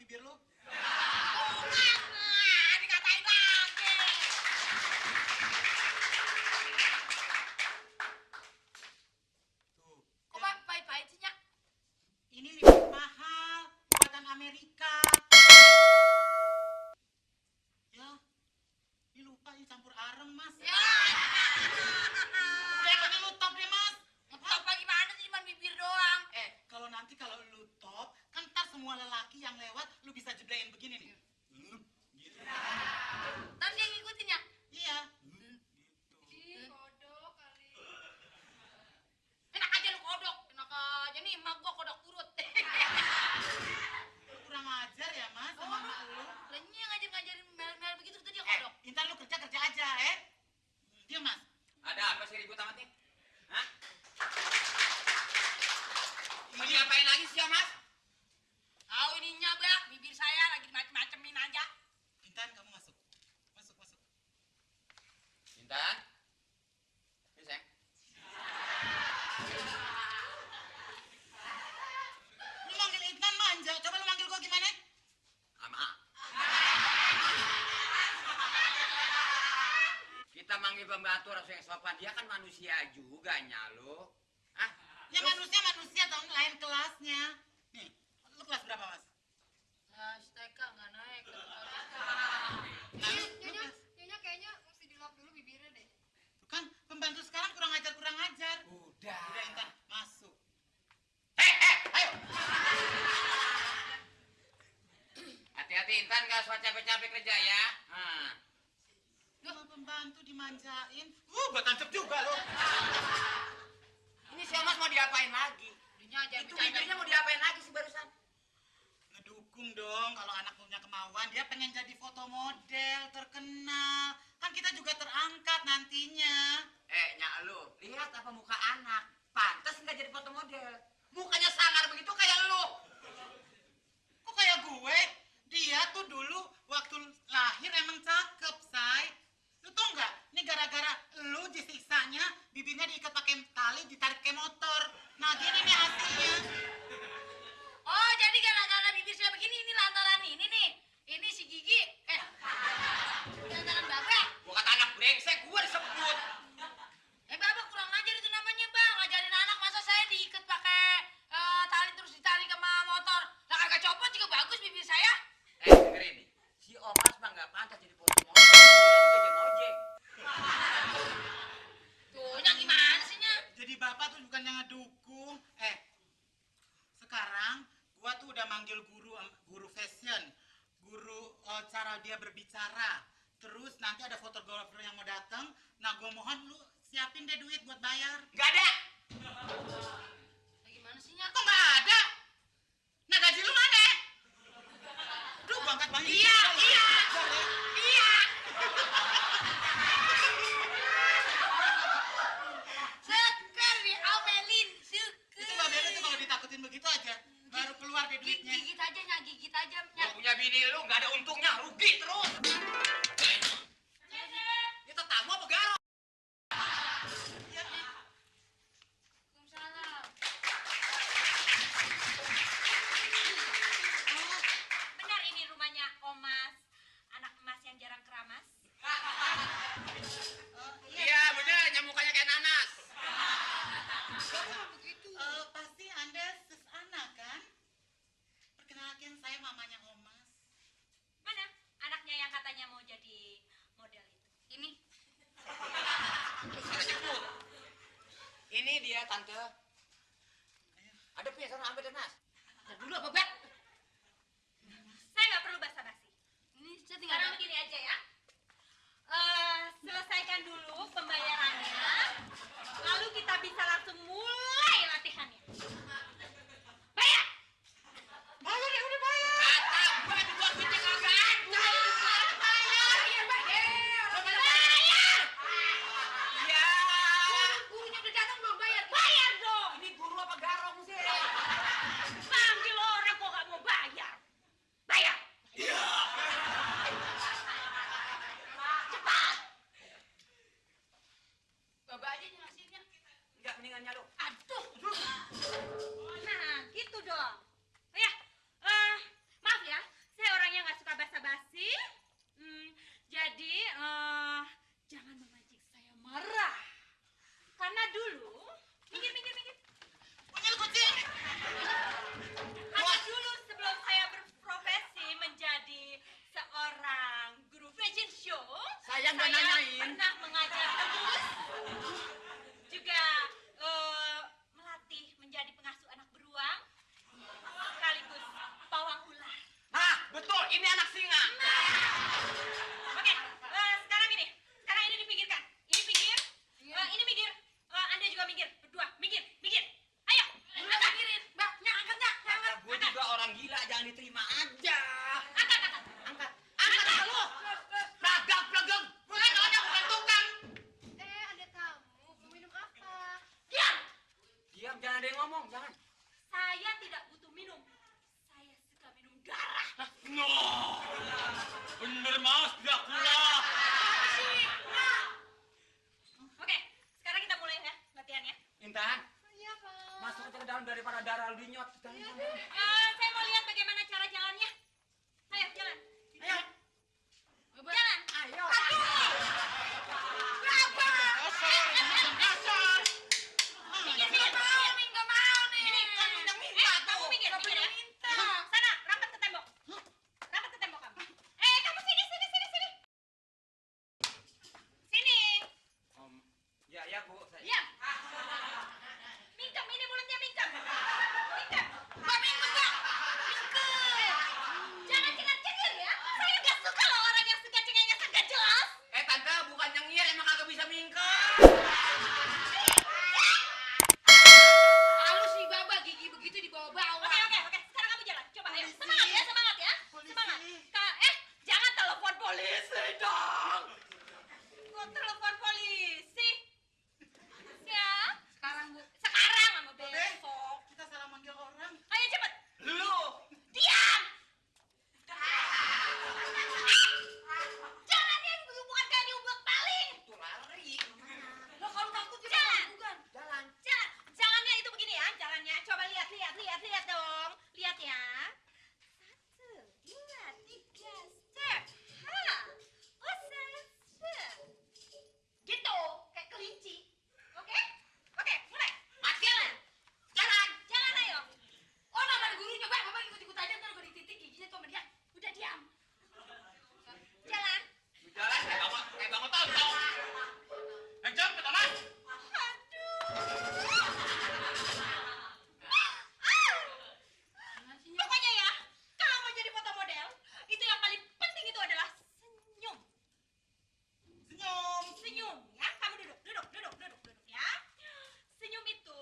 bibir lu? Dikatain lagi. Tuh. Kok pahit-pahit sih, Nyak? Ini lipstick mahal, buatan Amerika. Ya, ini lupa ini campur arem, Mas. Ya. Udah yang lu top deh, Mas. Top gimana sih, cuma bibir doang. Kalau lu top, kan ntar semua lelaki yang lewat lu bisa jeblein begini nih. Gitu. Tapi dia ngikutin, Nyak? Iya. Ih, kodok kali. Enak aja lu kodok. Enak aja nih, emak gua kodok urut. Lu kurang ajar ya, Mas, sama emak lu. Lainnya ngajarin mel-mel begitu tuh dia kodok. Intan lu kerja aja, Dia, Mas. Ada apa sih ribut amat nih? Hah? Mau diapain lagi sih ya, Mas? Tahu ininya, Bang. Bibir saya lagi macem-macemin aja. Intan, kamu masuk. Masuk. Intan? Ini, sayang. Lu manggil Intan manja. Coba lu manggil gua gimana? Ama. Kita manggil pembantu harus yang sopan. Dia kan manusia juga, Nyalo. Hah? Ya manusia dong, lain kelasnya. Nih, lu kelas berapa, Mas? TK nggak naik. Nyonya kayaknya mesti dilap dulu bibirnya deh. Tuh kan, pembantu sekarang kurang ajar. Udah. Udah, Intan, masuk. Ayo. Hati-hati Intan, gak suka capek-capek kerja ya. Sama pembantu dimanjain. Gua tancap juga lo. Ini si Mas mau diapain lagi? Dinya aja Itu bibirnya mau diapain lagi sih barusan? Ngedukung dong kalau anak punya kemauan. Dia pengen jadi foto model terkenal. Kan kita juga terangkat nantinya. Nyak lu, lihat apa muka anak. Pantas nggak jadi foto model. Mukanya sangar begitu kayak lu. Kok kayak gue? Dia tuh dulu waktu lahir emang cakep, Say. Lu tau nggak? Ini gara-gara lu disiksanya, bibirnya diikat pakai tali, ditarik ke motor. Nah, gini nih hasilnya. Oh, jadi gara-gara bibir saya begini ini lantaran ini nih. Ini si Gigi. Lantaran Babak. Gua kata anak brengsek, gua disebut. Babak kurang ajar itu namanya, Bang. Ngajarin anak masa saya diikat pakai tali terus ditarik ke motor. Lah kagak copot juga bagus bibir saya. Dengerin nih. Si Omas mah nggak pantas jadi foto model. Dia juga jadi ojek. Tuh, Nyak gimana sih, Nyak? Jadi bapak tuh bukan yang ngedukung. Sekarang gua tuh udah manggil guru fashion, guru cara dia berbicara. Terus nanti ada fotografer yang mau datang. Nah, gua mohon lu siapin deh duit buat bayar. Nggak ada. Gimana sih, Nyak? Kok nggak ada? Nah, gaji lu mana? Duh, gua angkat banyak. Iya. Seker diomelin, seker. Itu Mbak Bella tuh kalau ditakutin begitu aja, baru keluar deh duitnya. Gigit aja, Nyak. Gigit aja, Gua Nyak. punya bini lu nggak ada untungnya, rugi terus. Itu tamu apa garong? Waalaikumsalam. Benar ini rumahnya Omas, anak emas yang jarang keramas. Iya bener, nyamukanya kayak nanas. Pasti Anda sis anak kan? Perkenalkan saya mamanya Omas. Mana anaknya yang katanya mau jadi model itu? Ini. Ada nyebut. Ini dia tante. Ada punya sana ambil nanas. Ntar dulu apa, Bet? Saya nggak perlu basa-basi. Ini saya tinggal. Sekarang begini aja ya. Selesaikan dulu pembayarannya, lalu kita bisa langsung mulai latihannya. Bayar! Bayar ya udah bayar. Kata gua dibuat duitnya kagak ada. Bayar! Iya. Gurunya udah datang belum bayar? Bayar dong! Ini guru apa garong sih? Panggil orang kok nggak mau bayar. Bayar! Iya. Cepat! Bapak aja nyelasinnya. Enggak mendingan nyalo. Aduh. Nah, gitu dong. Ya, maaf ya. ngomong, jangan. Saya tidak butuh minum. Saya suka minum darah. No. Bener Mas, tidak pula. Oke, sekarang kita mulai ya latihannya. Intan, Iya, Pak. masuk aja ke dalam daripada darah lu dinyot. Jalan, Iya, jalan. deh. Saya mau lihat bagaimana cara jalannya. Ayo, jalan. Ayo, Jalan. ayo. Kasar. Minggir, minggir. Nggak mau nih. Ini kan yang minta Kamu tuh. minggir, minggir ya. Sana, rapat ke tembok. Rapat ke tembok kamu. Kamu sini, sini, sini, sini. Sini. Ya, Bu. Iya. Mingkem, ini mulutnya mingkem. Mingkem. Mbak mingkem, Mbak. Mingkem. Jangan cengar-cengir ya. Saya nggak suka loh orang yang suka cengengesan nggak jelas. Tante, bukan nyengir, emang kagak bisa mingkem. Lalu si Baba gigi begitu dibawa-bawa. Oke. Sekarang kamu jalan. Coba ayo. Semangat ya, semangat ya. Semangat. Jangan telepon polisi dong. Kok telepon polisi? Ya. Sekarang, Bu. Sekarang sama besok. Kita salah manggil orang. Ayo cepet. Lu. Diam. Jalannya bukan kayak diubek paling. Tuh lari. Lo kalau takut jalan. Jalan. Jalannya itu begini ya, jalannya. Coba lihat dong. Lihat ya. 1, 2, 3, step. Oh, step. Gitu, kayak kelinci. Oke, mulai. Jalan. Jalan ayo. Oh, nama gurunya, Bapak ikut-ikut aja ntar gue dititik giginya tuh sama dia. Udah diam. Jalan. Jalan kayak bangun tontong. Jam ke Mas. Pokoknya ya, kalau mau jadi foto model, itu yang paling penting itu adalah senyum. Senyum ya. Kamu duduk ya. Senyum itu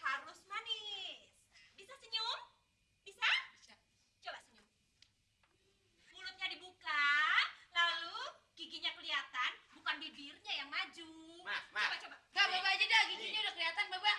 harus manis. Bisa senyum? Bisa? Coba senyum. Mulutnya dibuka, lalu giginya kelihatan, bukan bibirnya yang maju. Mas. Coba. Gak, Baba aja dah. Giginya udah kelihatan, Baba.